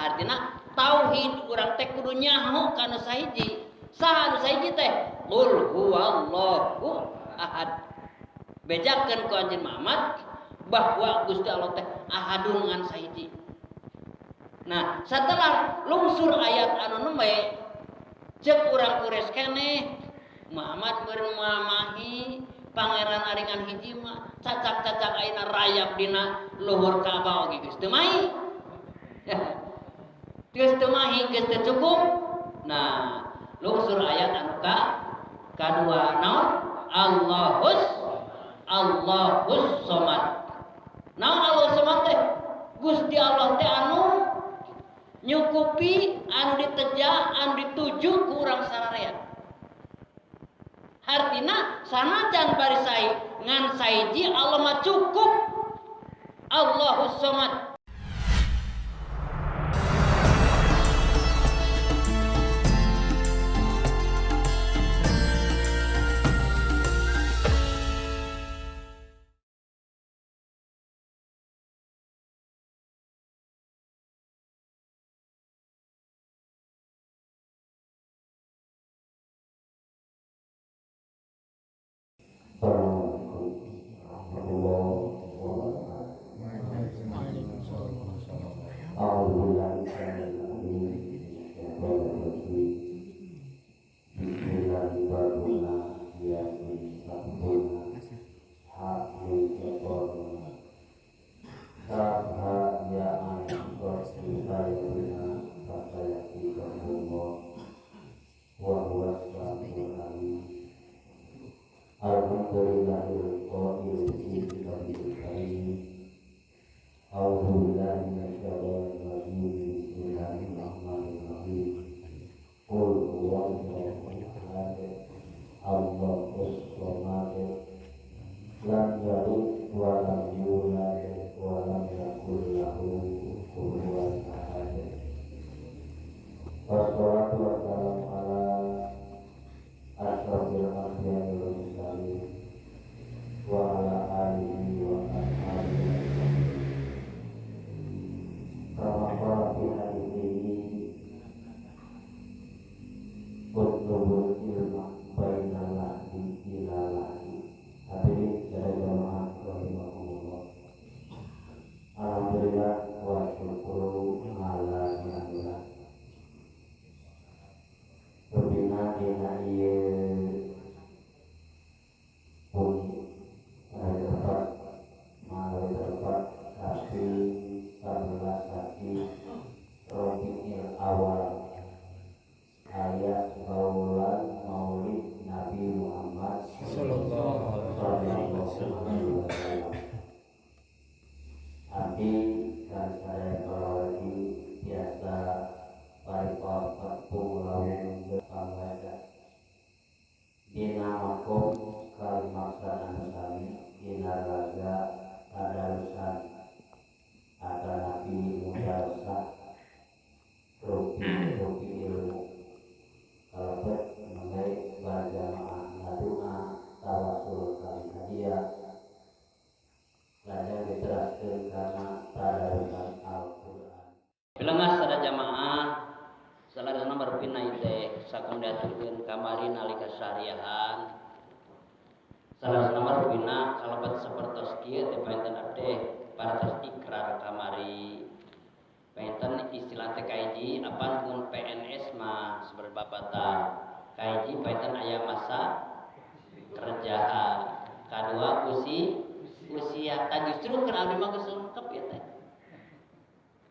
Artina tauhid urang teh kudu nyaho kana sahiji. Saha anu sahiji teh? Qul huwallahu ahad. Bejakeun ku Anjeun Muhammad bahwa Gusti Allah teh ahadun ngan sahiji. Nah, setelah lungsur ayat anu nembe ceuk urang Quraisy keneh Muhammad meureun mamahi pangeran aringan hiji mah cacak-cacak ayeuna rayap dina luhur Ka'bah oge geus teu mahi. Geus teu mahi, geus teu cukup. Nah, lungsur ayat anu ka kadua naon? Allahus Somad. Naon Allahus Somad teh? Gusti Allah teh anu nyukupi, anu diteja, anu dituju ku urang sararea. Hartina sanajan bari sae ngan saiji Allah mah cukup. Allahus Somad.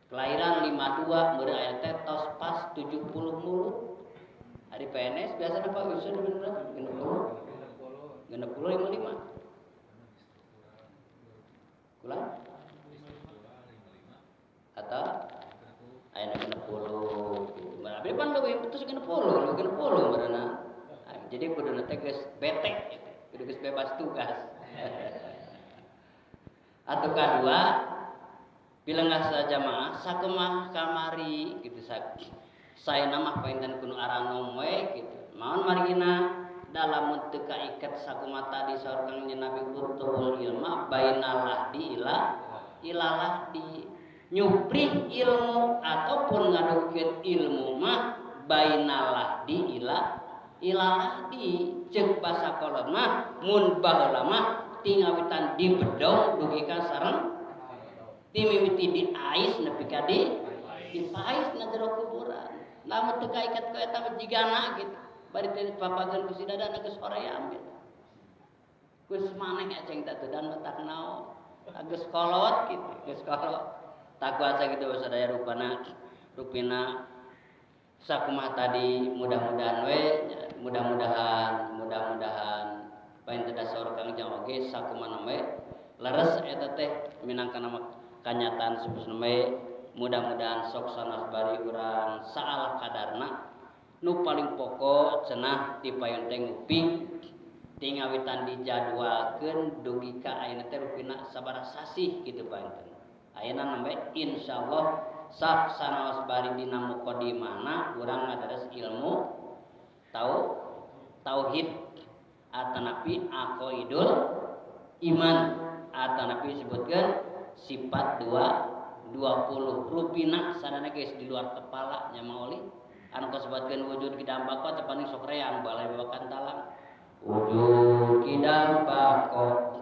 Kelahiran 52 meureun aya teh tos pas 70 mulu. Ari PNS biasana Pak Yusuf bener 60. 60 55. Kula? Atau aya 60. Abdi pan leuwih tos 60, 60 meureunna. Jadi kuduna teh geus bete gitu. Kudu geus bebas tugas. Atau kadua bilengah jamaah sakumaha kamari gitu saya mah panginten kudu aranom we gitu. Naon margina dalam teu kaiket sakumaha tadi saur Kangjeng Nabi utul ilma bainal lahdi ila ilalah di Nyuprih ilmu ataupun ngadugikeun ilmu mah bainal lahdi ila lahdi. Ceuk basa kolot mah mun baheula mah ti ngawitan di bedong dugi ka sareng ti mimiti di ais nepi ka di dipais na jero kuburan. Lamun teu kaikat ku eta mah jigana gitu. Bari teh papageun ku si dadan geus hoream gitu. Geus maneh aceng teh dan matak naon. Geus kolot gitu, geus kolot. Tak kuasa gitu sadaya rupana rupina sakumaha tadi, mudah-mudahan we, mudah-mudahan paling teu saur Kang Jang oge sakumaha we leres eta teh minangka nama kanyataan sebusna we. Mudah-mudahan sok sanas bari urang saala kadarna nu paling pokok cenah ti payun teh nguping ti ngawitan dijadwalkeun dugi ka ayeuna teh rupina sabaraha sasih kitu panten. Ayeuna nembe insyaallah sak sanaos bari dina mukadimahna urang ngadares ilmu tauhid atanapi aqaidul iman atanapi disebutkeun sifat 2 20 rupina sadana geus di luar kepala nya maoli anu kasebatkeun wujud kidam bako teh paling sok reang balai babakan talang wujud kidam bako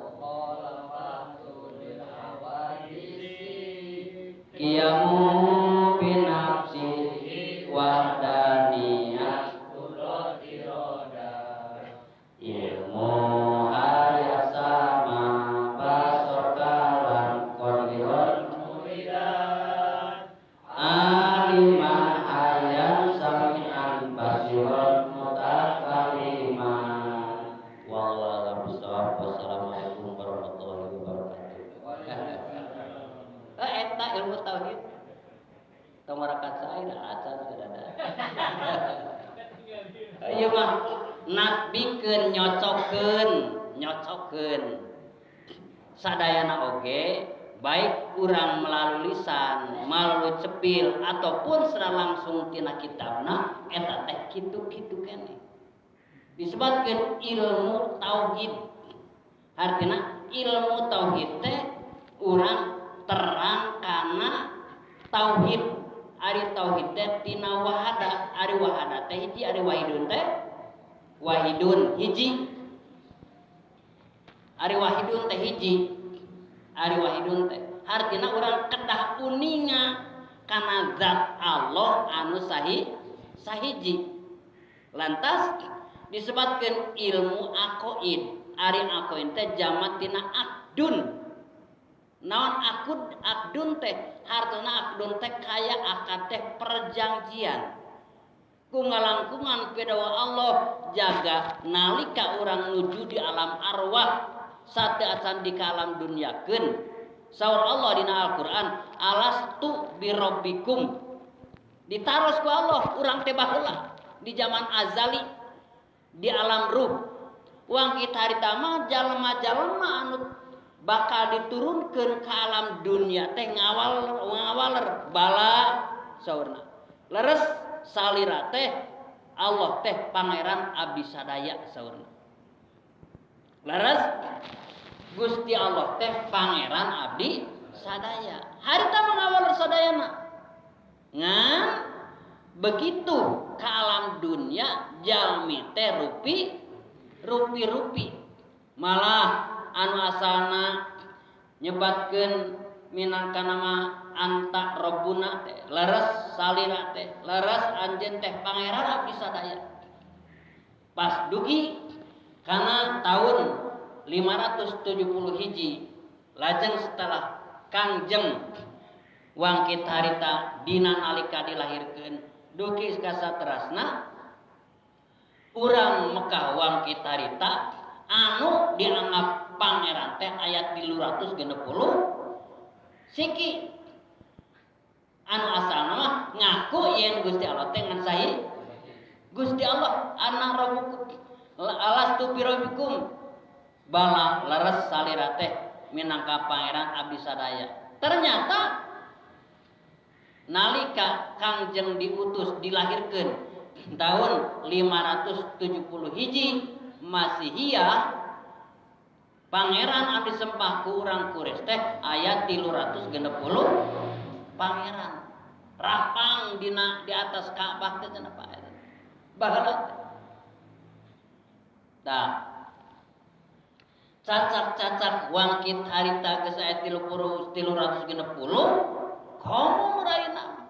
qiyamu binafsi wahdaniyah ilmu hayat sama basor kalam qadiron aliman hayyan sami'an basiron mutakaliman. Wallahu a'lam bishawab. Wassalamualaikum warahmatullahi wabarakatuh. Eta ilmu tauhid. Tong marakat sae da acan sudah ada. Ieu mah natbikeun nyocokeun, nyocokeun. Sadayana oge baik urang melalui lisan, melalui cepil ataupun secara langsung tina kitabna eta teh kitu-kitu keneh. Disebutkeun ilmu tauhid. Artina ilmu tauhid teh urang terang kana tauhid. Ari tauhid teh tina wahada, ari wahada teh hiji, ari wahidun teh wahidun hiji. Ari wahidun teh hiji. Ari wahidun teh artina urang kedah uninga kana zat Allah anu sahiji. Lantas disebutkeun ilmu aqaid. Ari aqaid teh jamak tina akdun. Naon akud akdun teh? Hartona akdun teh kaya akad teh perjanjian. Ku ngalangkungan pedawa Allah jaga nalika urang nuju di alam arwah sate acan di ka alam dunyakeun. Saur Allah dina Al-Qur'an, alastu birabbikum. Ditaros ku Allah urang teh baheula di zaman azali di alam ruh. Wang kita harita mah jalma-jalma anu bakal diturunkan ke alam dunia teh ngawal ngawaler bala saurna. Leres salira teh Allah teh pangeran abdi sadaya saurna. Leres Gusti Allah teh pangeran abdi sadaya. Harita mengawal sadayana. Ngan begitu ke alam dunia jalmi teh rupi rupi-rupi malah anu asalna nyebatkeun minangka nama anta robbuna teh leres salira teh leres anjeun teh pangeran abdi sadaya. Pas dugi kana tahun 570 hiji lajeng setelah Kangjeng wangkit harita dina nalika dilahirkeun dugi kasaterasna urang Mekah wangkit harita anu dianggap pangeran teh ayat 360 siki anu asalna mah ngaku yen Gusti Allah teh ngan sahi Gusti Allah ana rabbukum alastu birabbikum bala leres salira teh minangka pangeran abdi sadaya. Ternyata nalika Kangjeng diutus dilahirkeun tahun 570 hiji Masihiyah pangeran abdi sempah ku urang Quraisy teh ayat 360 Pangeran rapang dina di atas Ka'bah teh cenah Pak eta baheula teh. Tah cacak-cacak wangkit harita geus aya 360 komo muraina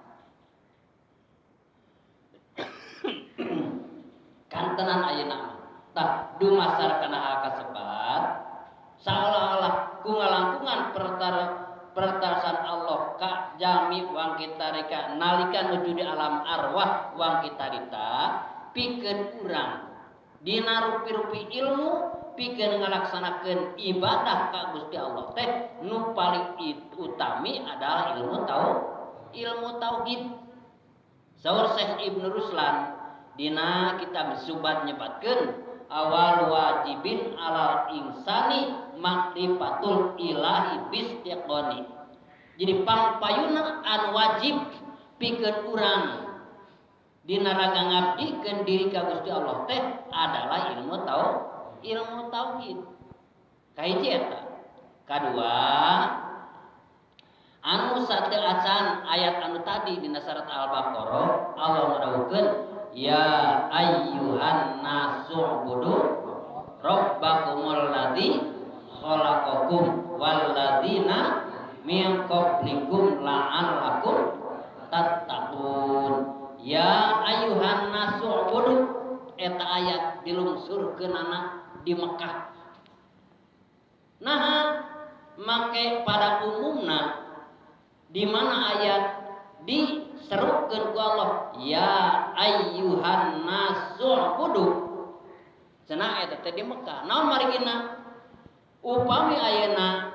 kantenan ayeuna mah. Tah dumasar kana hal kasebat saolah-olah ku ngalangkungan pertasan Allah ka jami wangkit tarika nalika nuju di alam arwah wangkit tarita pikeun urang dina rupi-rupi ilmu pikeun ngalaksanakeun ibadah ka Gusti Allah teh nu paling utami adalah ilmu tauhid. Saur Syekh Ibnu Ruslan dina kitab Zubat nyebatkeun awal wajibin alal insani makrifatul ilahi bistiqoni. Jadi pangpayuna anu wajib pikeun urang dina raga ngabdikeun diri ka Gusti Allah teh adalah ilmu tauhid. Kahiji eta. Kadua anu sateu acan ayat anu tadi dina surat Al-Baqarah Allah ngadawuhkeun ya ayyuhan nasu'budu rabbakumul ladzi khalaqakum walladzina min qablikum la'allakum tattaqun. Ya ayyuhan nasu'budu eta ayat dilungsurkeunana di Mekah. Nah, make pada umumna di mana ayat diserukeun ku Allah ya ayyuhan nasu'budu cenah eta teh di Mekah. Naon marigina? Upami ayeuna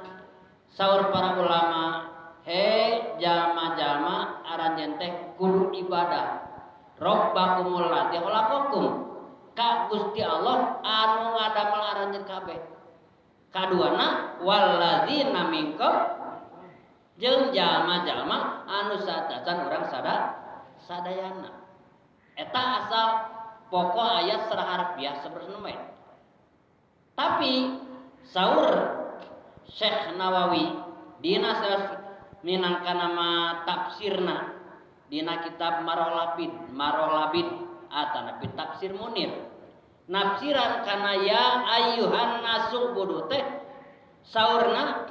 saur para ulama he jalma-jalma aranjeun teh kudu ibadah rabbakumul ladzi khalaqakum ka Gusti Allah anu ngadamel aranjeun kabeh. Kaduana walladzina minkum jeung jalma-jalma anu sadacan urang sadayana. Eta asal pokok ayat secara harfiah sabenerna mah. Tapi saur Syekh Nawawi dina minangka nama tafsirna dina kitab Marolabid atanapi tafsir Munir. Nafsiran kana ya ayyuhan nasu'budu teh saurna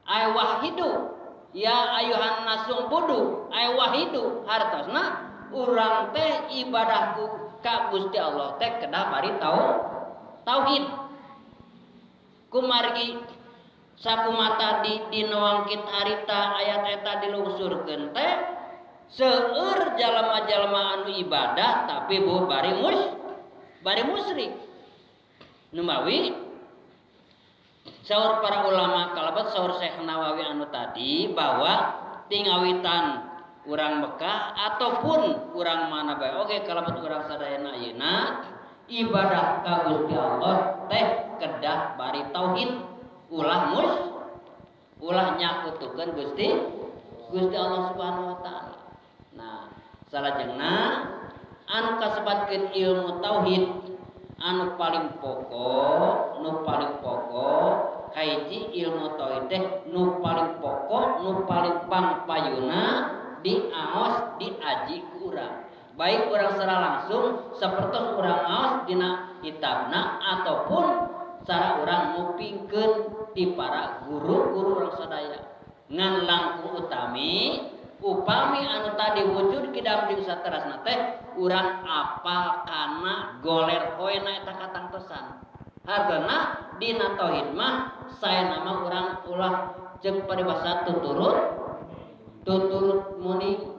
ay wahidu ya ayyuhan nasu'budu ay wahidu hartosna urang teh ibadahku ka Gusti Allah teh kedah bari tauhid. Kumargi sakumata di dina wangkit harita ayat eta dilungsurkeun teh seueur jalma-jalma anu ibadah tapi bu bari musyrik. Numawi saur para ulama kalabat saur Syekh Nawawi anu tadi bahwa tingawitan urang Mekah ataupun urang mana bae oge kalabat urang sadayana ayeuna ibadah ka Gusti Allah teh kedah bari tauhid ulah ulah nyakutukeun Gusti Allah Subhanahu wa taala. Nah, salajengna anu kasebatkeun ilmu tauhid anu paling pokok, nu paling pokok kahiji ilmu tauhid teh nu paling pokok, nu paling pangpayuna diaos diaji ku urang. Baik urang secara langsung sapertos urang ngaos dina kitabna ataupun cara urang ngupingkeun ti para guru-guru urang sadaya. Ngan langkung utami upami anu tadi wujud kidam jeung saterasna teh urang apal kana goler hoena eta katangtosan. Hartosna dina tauhid mah saena mah urang ulah jeung paribasa tuturut muni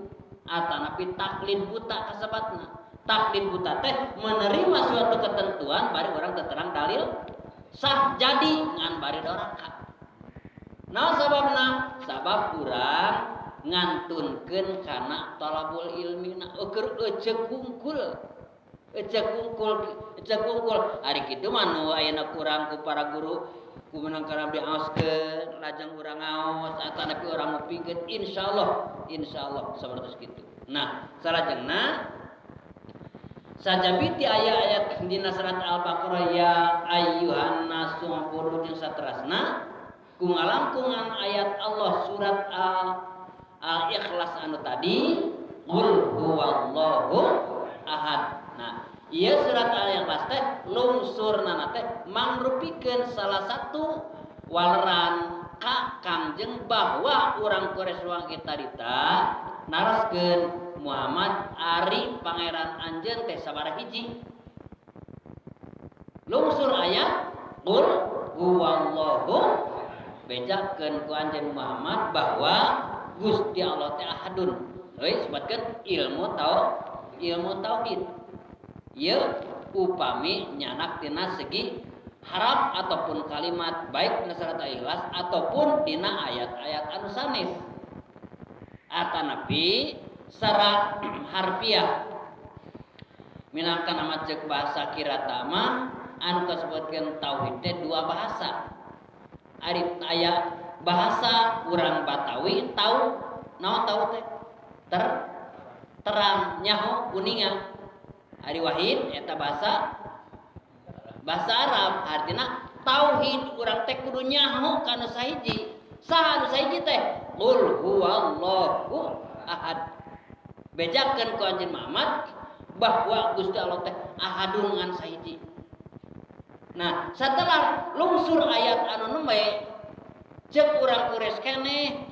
atanapi taklid buta kasebatna. Taklid buta teh menerima suatu ketentuan bari urang terang dalil sah jadi ngan bari doraka. Naon sababna? Sabab urang ngantunkeun kana talabul ilmina eueur eceuk hungkul. Eceuk hungkul ari kitu mah nu ayeuna kurang ku para guru ku menang kana diaoskeun lajeng urang ngaos atanapi urang ngupingkeun insyaallah sapertos kitu. Nah, salajengna sajabiti aya-ayat dina surat Al-Baqarah ya ayyuhan nasu ubudu jeung saterasna ku ngalangkungan ayat Allah surat Al-Ikhlas anu tadi qul huwallahu ahad. Nah, ieu surat Al-Ikhlas teh lungsurna teh mangrupikeun salah satu waleran ka Kangjeng bahwa urang Quraisy kita dita naroskeun Muhammad ari pangeran anjeun teh sabaraha hiji. Lungsur ayat qul huwallahu bejakeun ku anjeun Muhammad bahwa Gusti Allah teh ahadun. Heuy sebutkeun ilmu tauhid. Ieu upami nyanak tina segi harap ataupun kalimat baik dina surat Al-Ikhlas ataupun dina ayat-ayat anu sanes. Atanapi secara harfiah minangka nama cek bahasa kiratama anu kasebutkeun tauhid teh dua bahasa. Ari aya bahasa urang Batawi tau naon tau teh terang nyaho kuninga. Ari wahid eta bahasa Arab artinya tauhid urang teh kudu nyaho kana sahiji. Saha anu sahiji teh? Qul huwallahu ahad. Bejakeun ku anjeun Muhammad bahwa Gusti Allah teh ahadun ngan sahiji. Nah, setelah lungsur ayat anu nembe cek urang Quraisy keneh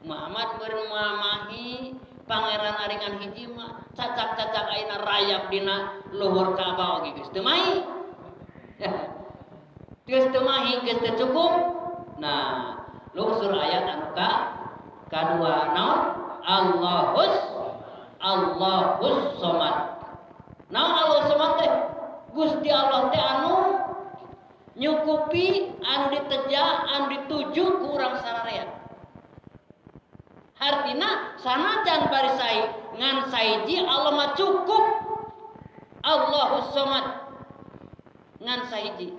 Muhammad meureun mamahi pangeran aringan hiji mah cacak-cacak ayeuna rayap dina luhur Ka'bah oge geus teu mahi. Geus teu mahi, geus teu cukup. Nah, lungsur ayat anu ka kadua naon? Allahus Somad. Naon Allahus Somad teh? Gusti Allah teh anu nyukupi, anu diteja, anu dituju ku urang sararea. Hartina sanajan bari sai ngan saiji Allah mah cukup. Allahus Somad ngan sahiji.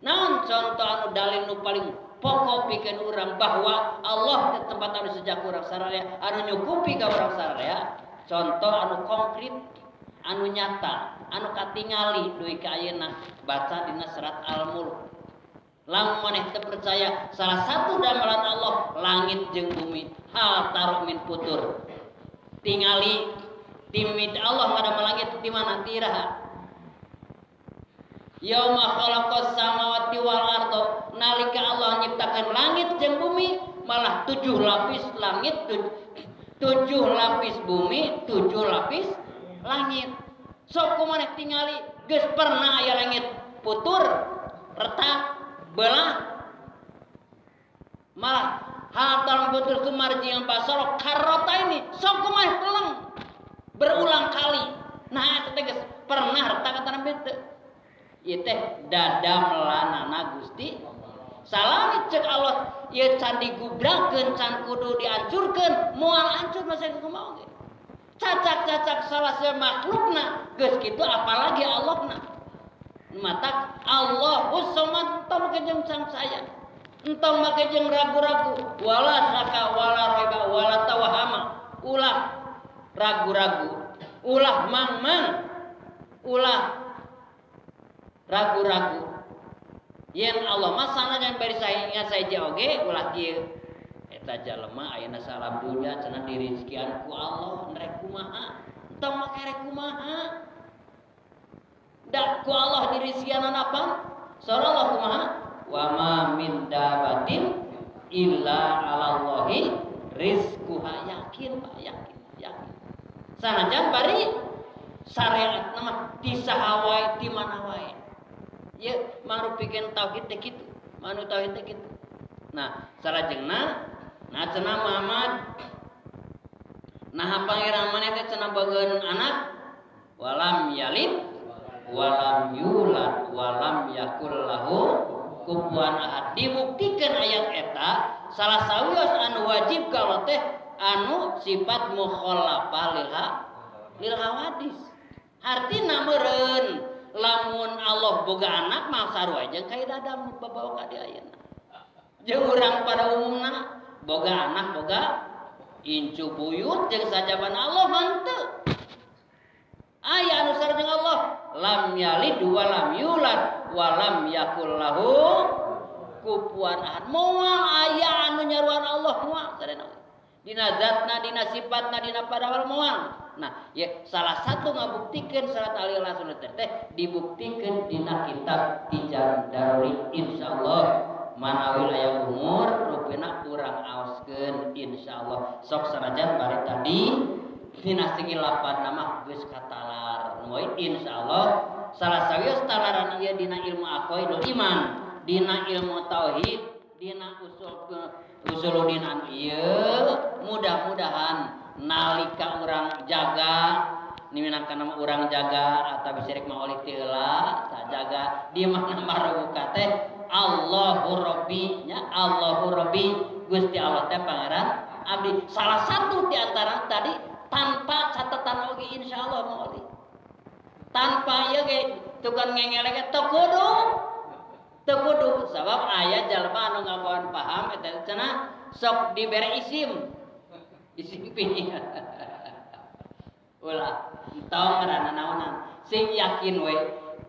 Naon contoh anu dalil nu paling pokok pikeun urang bahwa Allah teh tempat anu sejak urang sararea, anu nyukupi ka urang sararea, contoh anu konkret, anu nyata, anu katingali dugi ka ayeuna baca dina surat Al-Mulk. Lamun maneh teu percaya salah satu damelan Allah langit jeung bumi hal taro min futur. Tingali timid Allah ngadamel langit di mana ti iraha? Yauma khalaqas samawati wal ardo, nalika Allah nyiptakeun langit jeung bumi, malah 7 lapis langit, 7 lapis bumi, 7 lapis langit. Sok kumaneh tingali geus pernah aya langit putur, retak, belah. Malah hal talang putur kumarji yang basoro karota ini sok kumaneh peleng berulang kali. Nah eta teh geus pernah retak atawa teu. Ieu teh dadamelanana Gusti. Salami cek Allah ieu can digubrakeun, can kudu dihancurkeun, moal hancur masa kumaha oge. Cacak-cacak salah saya makhlukna geus kitu apalagi Allahna. Matak Allahus Somad entong make jeung sangsaya. Entong make jeung ragu-ragu, wala syaka wala raiba wala tawahama. Ulah ragu-ragu, ulah mang-mang, ulah ragu-ragu. Yen Allah mah sanajan bari saingan saja oge ulah kieu. Eta jalema ayeuna salam dunya cenah dirizkian ku Allah rek kumaha? Entong make rek kumaha? Da ku Allah dirizkian apa? Surah Allah kumaha? Wa ma min dabatin illa 'alallahi rizquha. Yakin Pak, yakin, yakin. Sanajan bari syariat mah ti saha wae ti mana wae. Ya mangrupikeun tauhid teh kitu, manu tauhid teh kitu. Nah, salajengna nah cenah Muhammad nah pangeran maneh teh cenah bogaeun anak walam yalid walam yulad walam yakul lahu kufuwan ahad. Dibuktikan ayat eta salah sawios anu wajib kalau teh anu sifat mukhalafah lil hawadis. Artina meureun lamun Allah boga anak mah sarua jeung ka dadam babawa ka dieu ayeuna. Jeung urang pada umumna boga anak boga incu buyut jeung sajaban Allah mah henteu. Aya anu sarua jeung Allah lam yalid wa lam yulad wa lam yakul lahu kufuwan ahad. Moal aya anu nyaruan Allah moal sadayana. Dina zatna, dina sifatna, dina padahal moal. Nah, ya salah satu ngabuktikeun surat Al-Ikhlas teh dibuktikeun dina kitab Tijab Daruri. Insyaallah manawi aya umur rupina urang aoskeun, insyaallah. Sok sanajan bari tadi dina segi lapan nama geus katalar we, insyaallah salah sawios talaran ieu dina ilmu aqaidul iman, dina ilmu tauhid, dina usul usuluddin anu ieu, mudah-mudahan nalika urang jaga ni minangka nama urang jaga atau bisa rek maolih ti heula tak jaga di mana marubuka teh Allahu Rabbi nya, Allahu Rabbi, Gusti Allah teh pangeran abdi. Salah satu di antara tadi tanpa catatan oge insyaallah maolih, tanpa ieu ge tukang ngengelek teu kudu, teu kudu, sabab aya jalma anu ngabawaan paham eta cenah sok dibere isim isim pi. Ulah, entong ngaranna naonan, sing yakin we.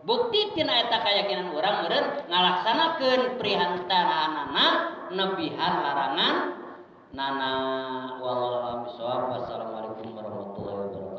Bukti tina eta keyakinan urang meureun ngalaksanakeun prihantaraanana, nebihan larangan nana. Wallahu a'lam bishawab. Wassalamualaikum warahmatullahi wabarakatuh.